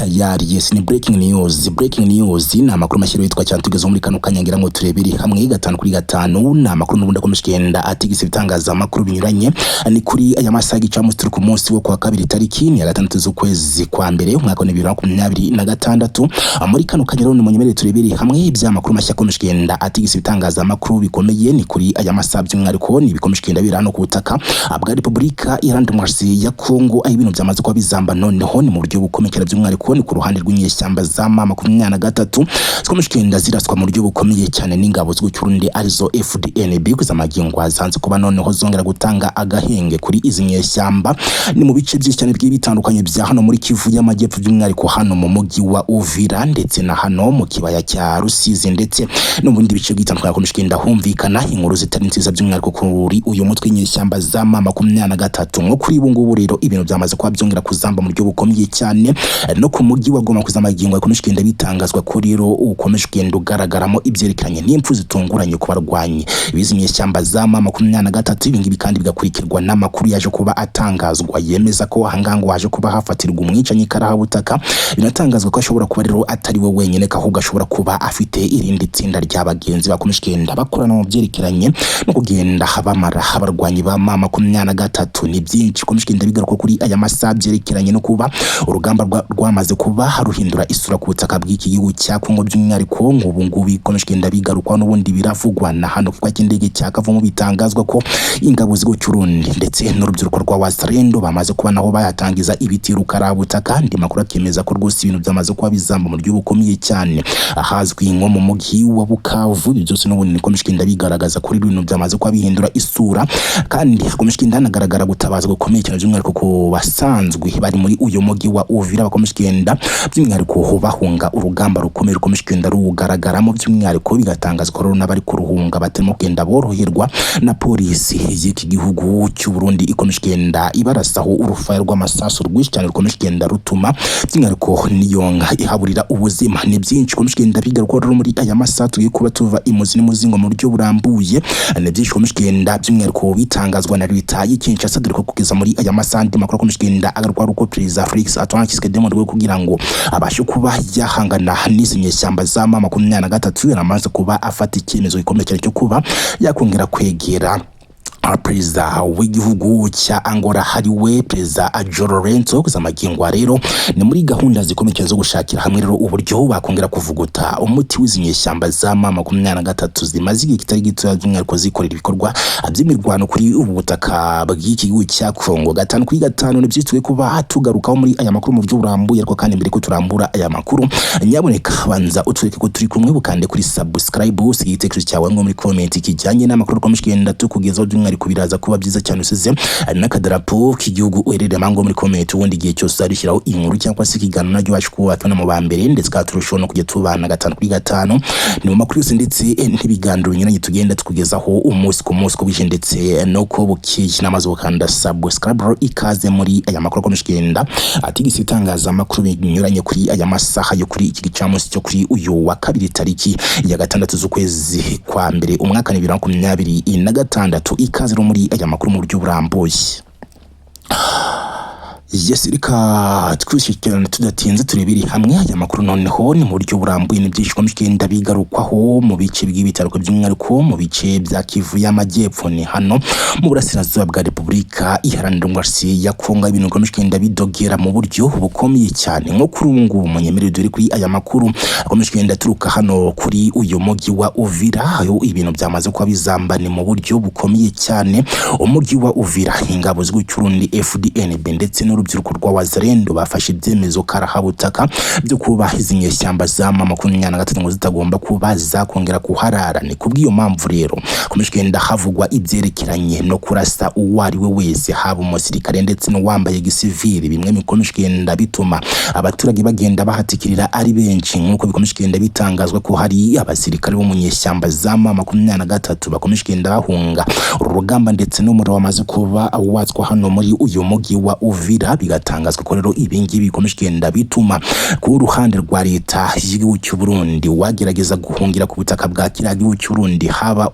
Tayari, yes, ni breaking news. Breaking news ni amakuru mashya yitwa cyane tugezeho muri kano kanya, ngira ngo turebere hamwe gatanu kuri gatanu. Ni amakuru n'ubundi akomeje kugenda atigisa ibitangazamakuru binyuranye. Ni kuri aya masaha y'igicamunsi, turi ku munsi wo kuwa kabiri, tariki ni ya 6 z'ukwezi kwa mbere, umwaka wa 2026. Muri kano kanya rero nimunyemerere turebere hamwe iby'amakuru mashya akomeje kugenda atigisa ibitangazamakuru bikomeye. Ni kuri aya masaha, by'umwihariko ni ibikomeje kugenda biri hano ku butaka bwa Repubulika Iharanira Demokarasi ya Kongo, aho ibintu byamaze kuba bizamba noneho ni mu buryo bukomeye cyane. By'umwihariko ni ku ruhande rw'inyeshyamba za M23 zikomeje kugenda ziraswa mu buryo bukomeye cyane n'ingabo z'igihugu cy'u Burundi, arizo FDNB. Kugeza magingo zanze kuba noneho zongera gutanga agahenge kuri izi nyeshyamba. Ni mu bice byinshi cyane bigiye bitandukanye bya hano muri Kivu y'Amajyepfo, by'umwihariko hano mu mujyi wa Uvira ndetse na hano mu kibaya cya Rusizi, ndetse no mu bindi bice bitandukanye hakomeje kugenda humvikana inkuru zitari nziza, by'umwihariko kuri uyu mutwe w'inyeshyamba za M23. Nko kuri ubu ngubu rero ibintu byamaze kuba byongera kuzamba mu buryo bukomeye cyane no ku mujyi wa Goma. Kugeza magingo yakomeje kugenda bitangazwa ko rero ukomeje kugenda ugaragaramo ibyerekeranye n'impfu zitunguranye ku barwanyi bizi nyeshyamba za M23. Ibi ngibi kandi bigakurikirwa n'amakuru yaje kuba atangazwa yemeza ko ahangaha ngo haje kuba hafatirwa umwicanyi karahabutaka. Binatangazwa ko ashobora kuba rero atari we wenyine, ahubwo ashobora kuba afite irindi tsinda rya bagenzi bakomeje kugenda bakorana mu byerekeranye no kugenda bamara abarwanyi ba M23. Ni byinshi bikomeje kugenda bigaruka kuri aya masaha byerekeranye no kuba urugamba rwamaze kuba ruhindura isura ku butaka bw'iki gihugu cya Kongo. By'umwihariko nk'ubu ngubu bikomeje kugenda bigarukwa n'ubundi biravugwa na hano ku kibuga cy'indege cya Kavumu, bitangazwa ko ingabo z'igihugu cy'u Burundi ndetse n'urubyiruko rwa Wazalendo bamaze kuba naho bayatangiza ibitero karabutaka. Andi makuru akemeza ko rwose ibintu byamaze kuba bizamba mu buryo bukomeye cyane ahazwi nko mu mujyi wa Bukavu. Ibi byose n'ubundi bikomeje kugenda bigaragaza kuri ibintu byamaze kuba bihindura isura, kandi hakomeje kugenda hanagaragara gutabaza gukomeye cyane, by'umwihariko ku basanzwe bari muri uyu mujyi wa Uvira, bakomeje kugenda by'umwihariko bahunga urugamba rukomeye rukomeje kugenda ruwugaragaramo. By'umwihariko bigatangazwa rero n'abari kuruhunga batarimo kugenda boroherwa na polisi y'iki gihugu cy'u Burundi, ikomeje kugenda ibarasaho urufaya rw'amasasu rwinshi cyane rukomeje kugenda rutuma by'umwihariko Niyonga ihaburira ubuzima. Ni byinshi bikomeje kugenda bigarukwa rero muri aya masaha tugiye kuba tuva imuzi n'umuzingo mu buryo burambuye. Ni byinshi bikomeje kugenda by'umwihariko bitangazwa na leta y'i Kinshasa, dore ko kugeza muri aya masaha andi makuru akomeje kugenda agaruka ari uko Perezida Felix Antoine Tshisekedi mu rwego kugira ngo abashe kuba yahangana n'izi nyeshyamba za M23 yaramaze kuba afata icyemezo gikomeye cyane cyo kuba yakongera kwegera perezida w'igihugu cya Angola, hariwe Perezida João Lourenço. Kugeza magingo rero ni muri gahunda zikomeye cyane zo gushakira hamwe rero uburyo bakongera kuvuguta umuti w'izi nyeshyamba za M23 zimaze igihe kitari gito by'umwihariko zikorera ibikorwa by'imirwano kuri ubu butaka bw'iki gihugu cya Kongo. Gatanu kuri gatanu ni byitwe kuba tugarukaho muri aya makuru mu buryo burambuye. Ariko kandi mbere ko turambura aya makuru, nyaboneka banza utwereke ko turi kumwe, bukande kuri subscribe, usige igitekerezo cyawe ngo muri comment kijyanye n'amakuru dukomeje kugenda tukugezaho. By'umwihariko biraza kuba byiza cyane usize n'akadarapo k'igihugu uherereyemo ngo muri comment, ubundi igihe cyose uzadushyiraho inkuru cyangwa se ikiganiro naryo wacu kuba watubona mu ba mbere, ndetse kandi turushaho no kujya tubana gatanu kuri gatanu. Ni mu makuru yose ndetse n'ibiganiro binyuranye tugenda tukugezaho umunsi ku munsi, uko bwije ndetse no ko bukeye. Namaze gukanda subscribe. Ikaze muri aya makuru akomeje kugenda atigisa itangazamakuru binyuranye kuri aya masaha yo kuri iki gicamunsi cyo kuri uyu wa kabiri, tariki ya 6 z'ukwezi kwa mbere, umwaka 2026. Ikaze rero muri aya makuru mu buryo burambuye. Yes, reka twishyikirana tudatinze turebere hamwe aya makuru noneho ni mu buryo burambuye. Ni byinshi bikomeje kugenda bigarukwaho mu bice by'ibitaro, by'umwihariko mu bice bya Kivu y'Amajyepfo, ni hano mu burasirazuba bwa Repubulika Iharanira Demokarasi ya Kongo. Ibintu bikomeje kugenda bidogera mu buryo bukomeye cyane. Nko kuri ubu ngubu munyemerere dore kuri aya makuru akomeje kugenda aturuka hano kuri uyu mujyi wa Uvira, aho ibintu byamaze kuba bizambane mu buryo bukomeye cyane. Umujyi wa Uvira, ingabo z'igihugu cy'u Burundi FDNB ndetse n'urubyiruko rwa Wazalendo bafashe ibyemezo karahabutaka byo kuba izi nyeshyamba za M23 ngo zitagomba kuba zakongera kuharara. Ni kubw'iyo mpamvu rero hakomeje kugenda havugwa ibyerekeranye no kurasa uwo ari we wese, haba umusirikare ndetse n'uwambaye gisivili, bimwe bikomeje kugenda bituma abaturage bagenda bahatikirira ari benshi, nk'uko bikomeje kugenda bitangazwa ko hari abasirikare bo mu nyeshyamba za M23 bakomeje kugenda bahunga uru rugamba ndetse n'umuriro wamaze kuba watswa hano muri uyu mujyi wa Uvira. Rwanda. Bigatangazwa ko rero ibi ngibi bikomeje kugenda bituma ku ruhande rwa leta y'igihugu cy'u Burundi wagerageza guhungira ku butaka bwa kiriya gihugu cy'u Burundi, haba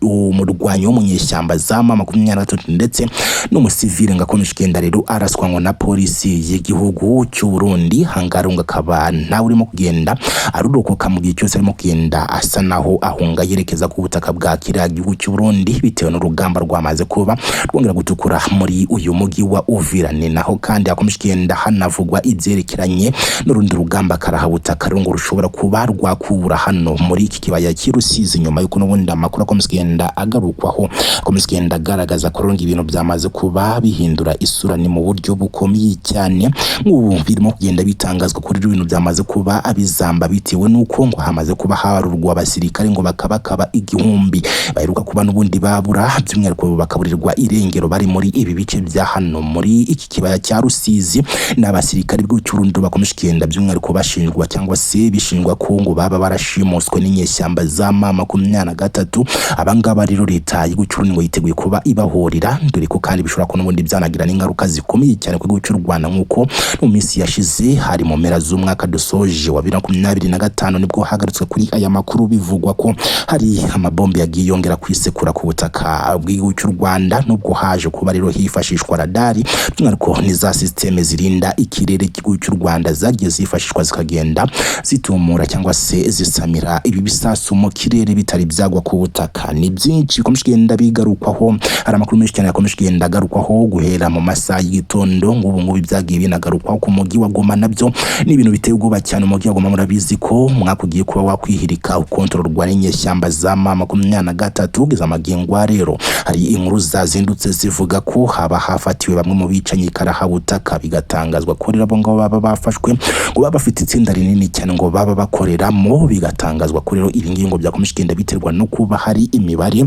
umurwanyi wo mu nyeshyamba za M23 ndetse n'umusivile, ngo akomeje kugenda rero araswa ngo na polisi y'igihugu cy'u Burundi. Hangarunga akaba ntawe urimo kugenda arurokoka mu gihe cyose arimo kugenda asa naho ahunga yerekeza ku butaka bwa kiriya gihugu cy'u Burundi, bitewe n'urugamba rwamaze kuba rwongera gutukura muri uyu mujyi wa Uvira. Ni naho kandi hakomeje kugenda hanavugwa ibyerekeranye n'urundi rugamba karahabutaka rero ngo rushobora kuba rwakubura hano muri iki kibaya cy'i Rusizi, nyuma y'uko n'ubundi amakuru akomeje kugenda agarukwaho akomeje kugenda agaragaza ko rero ibintu byamaze kuba bihindura isura ni mu buryo bukomeye cyane. Nk'ubu birimo kugenda bitangazwa ko rero ibintu byamaze kuba abizamba, bitewe n'uko ngo hamaze kuba harurwa abasirikare ngo bakabakaba 1000 baheruka kuba n'ubundi babura, by'umwihariko bakaburirwa irengero bari muri ibi bice bya hano muri iki kibaya cya Rusizi. N'abasirikare bw'Uburundi bakomeje kugenda by'umwihariko bashinjwa cyangwa se bishinjwa ko ngo baba barashimuswe n'inyeshyamba za M23. Abangaba rero leta y'igihugu cy'u Burundi ngo yiteguye kuba ibahorera, dore ko kandi bishobora kuba n'ubundi byanagira n'ingaruka zikomeye cyane ku gihugu cy'u Rwanda, nk'uko mu minsi yashize hari mu mpera z'umwaka dusoje wa 2025 nibwo hagarutswe kuri aya makuru, bivugwa ko hari amabombe yagiye yongera kwisekura ku butaka bw'igihugu cy'u Rwanda, nubwo haje kuba rero hifashishwa radari, by'umwihariko ni za système zirinda ikirere cy'igihugu cy'u Rwanda zagiye zifashishwa zikagenda zitumura cyangwa se zisamira ibi bisasu mu kirere bitari byagwa ku butaka. Ni byinshi bikomeje kugenda bigarukwaho, hari amakuru menshi cyane yakomeje kugenda agarukwaho guhera mu masaha y'igitondo. Ngubu ngubu byagiye binagarukwaho ku mujyi wa Goma, nabyo ni ibintu biteye ubwoba cyane. Umujyi wa Goma murabizi ko umwaka ugiye kuba wakwihirika ukontororwa n'inyeshyamba za M23. Kugeza magingo rero hari inkuru zazindutse zivuga ko haba hafatiwe bamwe mu bicanyi karahabutaka, bigatangazwa ko rero abo ngabo baba bafashwe ngo baba bafite itsinda rinini cyane ngo baba bakoreramo. Bigatangazwa ko rero ibi ngibi ngo byakomeje kugenda biterwa no kuba hari imibare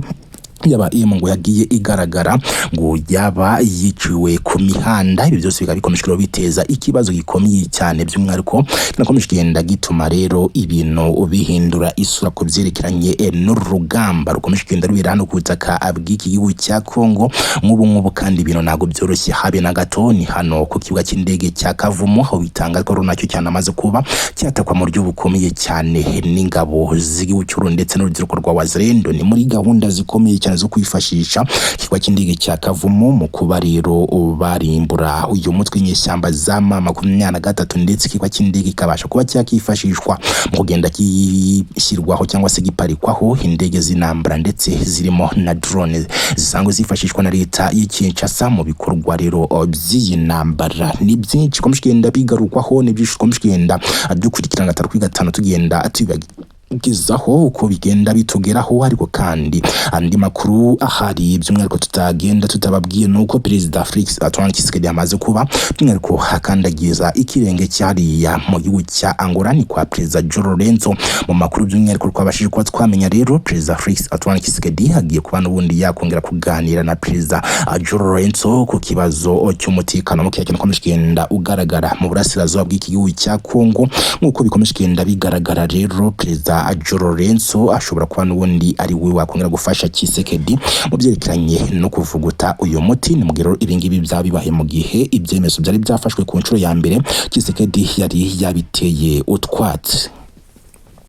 yaba M ngo yagiye igaragara ngo yaba yiciwe ku mihanda. Ibi byose bikaba bikomeje rero biteza ikibazo gikomeye cyane, by'umwihariko kinakomeje kugenda gituma rero ibintu bihindura isura ku byerekeranye n'urugamba rukomeje kugenda rubera hano ku butaka bw'iki gihugu cya Congo. Nk'ubu ngubu kandi ibintu ntabwo byoroshye habe na gato. Ni hano ku kibuga cy'indege cya Kavumu, aho bitangazwa ko nacyo cyanamaze kuba cyatakwa mu buryo bukomeye cyane n'ingabo z'igihugu cy'u Burundi ndetse n'urubyiruko rwa Wazalendo. Ni muri gahunda zikomeye cyane zo kwifashisha ikibuga cy'indege cya Kavumu mu kuba rero barimbura uyu mutwe w'inyeshyamba za M23, ndetse ikibuga cy'indege kikabasha kuba cyakifashishwa mu kugenda gishyirwaho cyangwa se giparikwaho indege z'intambara, ndetse zirimo na drone zisanzwe zifashishwa na leta y'i Kinshasa mu bikorwa rero by'iyi ntambara. Ni byinshi bikomeje kugenda bigarukwaho, ni byinshi bikomeje kugenda dukurikirana gatanu kuri gatanu, tugenda tubibagezaho uko bigenda bitugeraho. Ariko kandi andi makuru ahari by'umwihariko tutagenda tutababwiye nuko Perezida Felix Antoine Tshisekedi yamaze kuba by'umwihariko akandagiza ikirenge cyariya mu gihugu cya Angola, ni kwa Perezida João Lourenço. Mu makuru by'umwihariko twabashije kuba twamenya rero, Perezida Felix Antoine Tshisekedi agiye kuba n'ubundi yakongera kuganira na Perezida João Lourenço ku kibazo cy'umutekano muke cyane ukomeje kugenda ugaragara mu burasirazuba bw'iki gihugu cya Congo. Nk'uko bikomeje kugenda bigaragara rero, Perezida João Lourenço ashobora kuba n'ubundi ari we wakongera gufasha Tshisekedi mu byerekeranye no kuvuguta uyu muti. Ni mu ibi ngibi byaba bibaye mu gihe ibyemezo byari byafashwe ku nshuro ya mbere Tshisekedi yari yabiteye utwatsi.